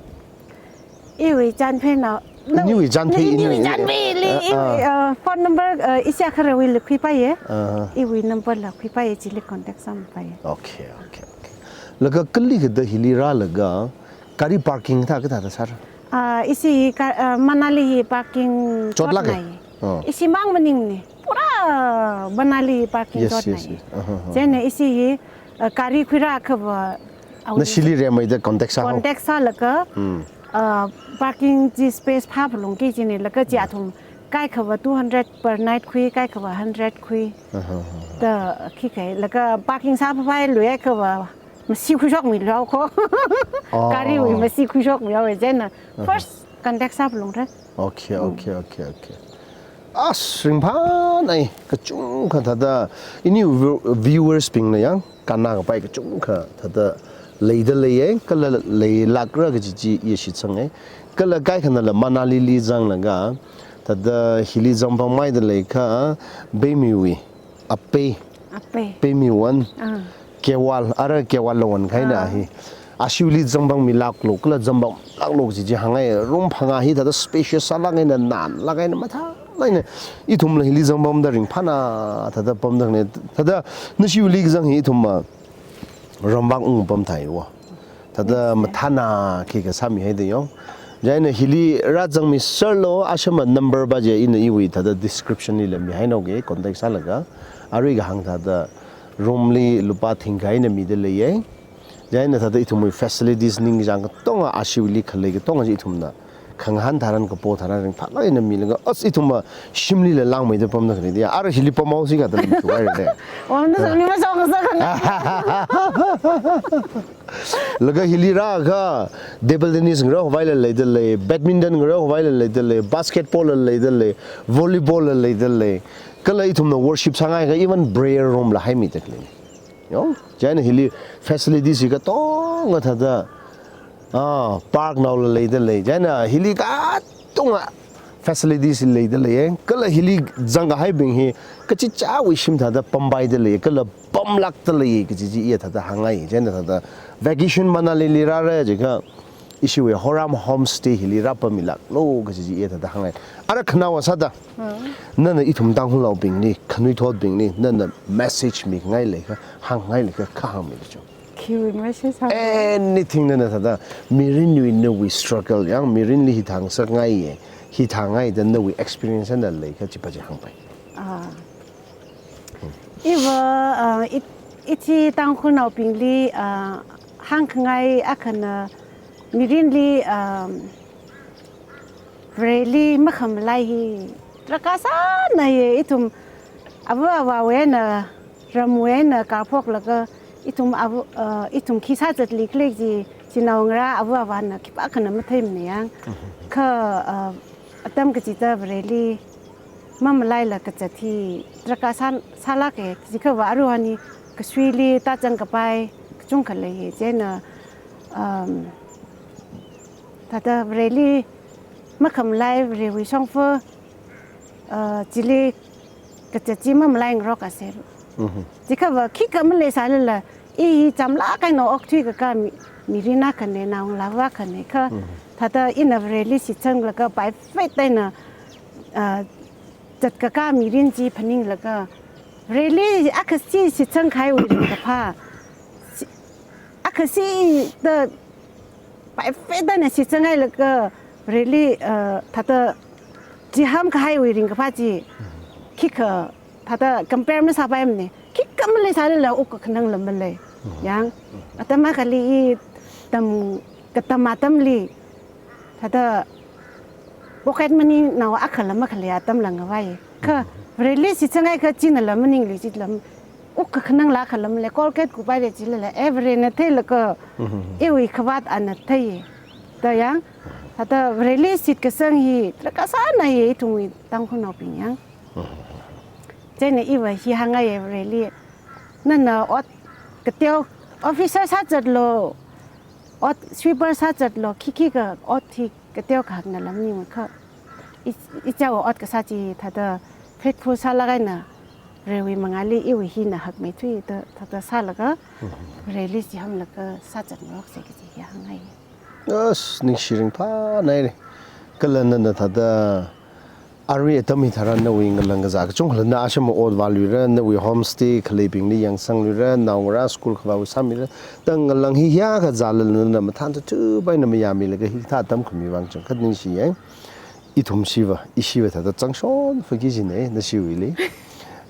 Iwui chānpheinao. Iniwui chānphei, iniwui, iniwui chānphei li, ah, iwui, ah, ah, phone number, ah, ishi kharawuili khuipaiya. Ah. Iwui number la khuipaiya, chili contact sāmipaiya. Okay, okay, okay. Laga kali kathāda hili rālaga gari parking thā kathāda sāra? Ah, ishi ka-, ah, Manali hi parking chotlāka? Chotnai. Oh. Ishi mang maningmana. Pura Manali parking, yes, yes, chotnai. Yes. Aha, aha. Chieina ishi hi, ah, gari khuirākhava, nashili remeida contact sā ho. Contact sālaga, hmm, ah, parking chi space phāphalungki china, laga chi, hmm, athum kaikhava two hundred per night khui, kaikhava hundred khui. Aha, aha. Da khi kai, laga parking sāphapai luihaikhava masi khuishokmilu ko. Oh. Gariwui masi khuishokmihaowa chieina. Aha. First contact sāphalungra. Okay, mm, okay, okay, okay. As ringphānai, kachungkha thāda, ini view-, viewers bingna yang, kannā kapai kachungkha thāda leida leiya, kala leilākra kaji chi iya shitsanga. Kala kaikhanala Manali li zanglaga, thāda hili zangphangmeida leikha, Beimiwui, Apei. Apei. Peimiwon. Ah. Kewal, ara Kewal Lawon kahaina, ah, hi. Ashiwuili zangphangmilāklo, kala zangphangmilāklo kaji chi hāngngai, room phangā hi thāda spacious sālāk eina, nānlāk eina, mathālāk eina. Ithumla hili zangphangda ringphāna, thāda pamda khaleina. Thāda nashiwuili kazang hi ithumva ramvak ungpam theiwo. Thāda, yes, sir, mathāna khikha sāmihaida yong. Chieina hili rāzangmiserlo, ashama number va chi ina iwui thāda description lila mihainaoga, contact sālaga. Arui kahāng thāda room li lupā thingkha eina mida leiya. Chieina thāda ithumwui facilities ningkachāng katonga, ashiwuili khalei katonga chi ithumna khangahān tharan, kapo tharan ringphālāk eina milaga, as ithumva shimlila langmeida pamda khaleida ya. Ara hili pamhaosi kathāda lam thuhaira de. Om, nasang ni masong sa khang. Laga hili rākha, table tennis ngarāvaila leida lei, badminton ngarāvaila leida lei, basketball la leida lei, volleyball la leida lei. Kala ithumna worship sāngaikha even prayer room la haimida khalei. Yong, chieina hili facilities hi katonga thāda, ah, park naola leida lei. Chieina hili katonga facilities hi leida leiya. Kala hili zangkahaibing hi kachichāwui shim thāda pampaida lei. Kala pamlākda lei kaji chi iya thāda hāngngai. Chieina thāda vacation Manali li rāra jiakha, Ishiwui Horam Homestay hili rāpam milāklu kaji chi iya thāda hāngngai. Ara khanaowa sāda. Nana ithum Tangkhulnaobingli, khanuithotbingli, nana message mingai leiakha, hāngngai leiakha, kha hāngmilu chu. Khiwui message hāng. Anything nana thāda, mirinwui nawui struggle yang, mirinli hithāngasakngaiye, hithāngngaida nawui experience na leiakha, chipa chi hāngpai. Ah. Iva, uh, it-, ithi Tangkhulnaobingli, uh, hāngkhangai akhana mirinli, um, Vareli makhamalai hi drakhasānaye ithum ava avāwui eina ramwui eina karphoklaga ithum ava, uh, ithum khi sāzatlikhala chi, chinaongarā ava avāna khipākhana matheimana yang. Kha, uh, atam kachida Vareli mamalaila kazat hi drakhasā, sālāke, jiakhava aruihon hi kasuili tāzangkapai kachungkha leiye, chieina, um, thāda Vareli makhamalai, Varewui shongfa, uh, chili kazat chi mamalaingarokase. Jiakhava khikha maleisālala, i hi chamlāk eina okthuikaka mi, mirin akhane, naongalāva akhane kha. Thāda ina Vareli shitsanglaga perfect eina, ah, zatkaka mirin chi phaninglaga, Vareli akhashi shitsangkahaiwui ringkaphā, shi-, akhashi da perfect eina shitsanghailaga, Vareli, ah, thāda chihāmkahaiwui ringkaphā chi, khikha thāda compare masāpaimane. Khikha maleisālala ukakhanangla malei. Yang, atam akhali i tam, katam atamli, thāda pocket money nao akhala makhalei atamla ngavai. Kha, Vareli shitsanghaikha chinala maningli chila, ukakhanangla akhala malei, Colgate kupaire chilala, eh, Varena theilaga, iwui khavāt ana theiye. Da yang, thāda Vareli shitkasang hi drakhasānaye ithumwui Tangkhulnaobing yang. Chieina iva hi hāngngaiye Vareli. Nana ot kateo, officer sāzatlu, ot sweeper sāzatlu, khikhikha ot hi kateo kahak nala maningmakha. I, ichāwui ot kasā chi thāda faithful sālāk eina Varewui mangāli iwui hina hakmeithui da thāda sālaga, Vareli chihāmlaga sāzatngarokse kaji hi hāngngai. As, ningshi ringphānaire. Kala nana thāda arui atam hitharan nawui ngalang kazā kachungkhala na asham ot vāluira, nawui homestay khaleibingli yangsanglura, naongarā school khavāwui sāmira, da ngalang hi hiyākha zālala nana mathān tutu paina mayāmilaga hikathā atam khami vang chang khat ningshiye. Ithum shiva, ishiva thāda zangshon faki jine, nashiwuili.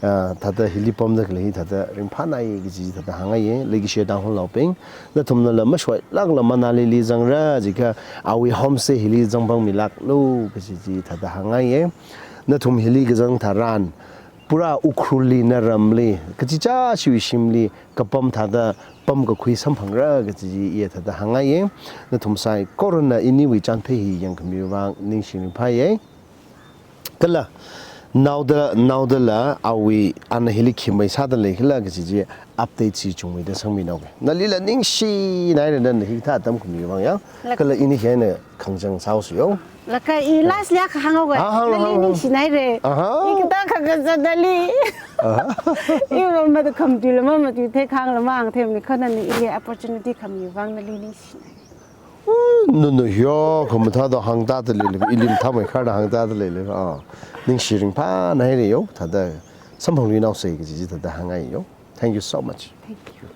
Ah, thāda hili pamda khalei hi thāda ringphānai kaji thāda hāngngaiye, leikashi Tangkhulnaobing. Nathumnala mashoilākla Manalili zangra jiakha awui homestay hili zangpam milāklu kaji chi thāda hāngngaiye. Nathum hili kazang tharan, pura Ukhrulli naramli, kachichā shiwui shimli, kapam thāda pamkakhui samphangra kaji chi iya thāda hāngngaiye. Nathum saikorana iniwui chānphei hi yangkhami vang ningshi ringphāye. Kala, naoda, naodala, awui, ana hili khi mai sāda leikhala kaji chi update chi chungmeida sangminaoke. Nalila ningshinaire nana hikathā atam khami vang ya. Lak- Kala ini hi eina khangchang sāhaosa yo. Laga i last liya kahāng haoga. Ah, hānglu, nali hānglu. Ningshinaire. Aha. I kathā kha kazatli. Aha. I mama da khamtui lama matui thei kahāng lama hāngtheimane kha nana ili opportunity khami vang nali ningshinaire. Ui, nana hiya, khamathāda hāngtāda leile, ili mathāmeikharda hāngtāda leile, ah. Ningshi ringphānaire yo, thāda samphangluinaose kaji chi thāda hāngngai yo. Thank you so much. Thank you.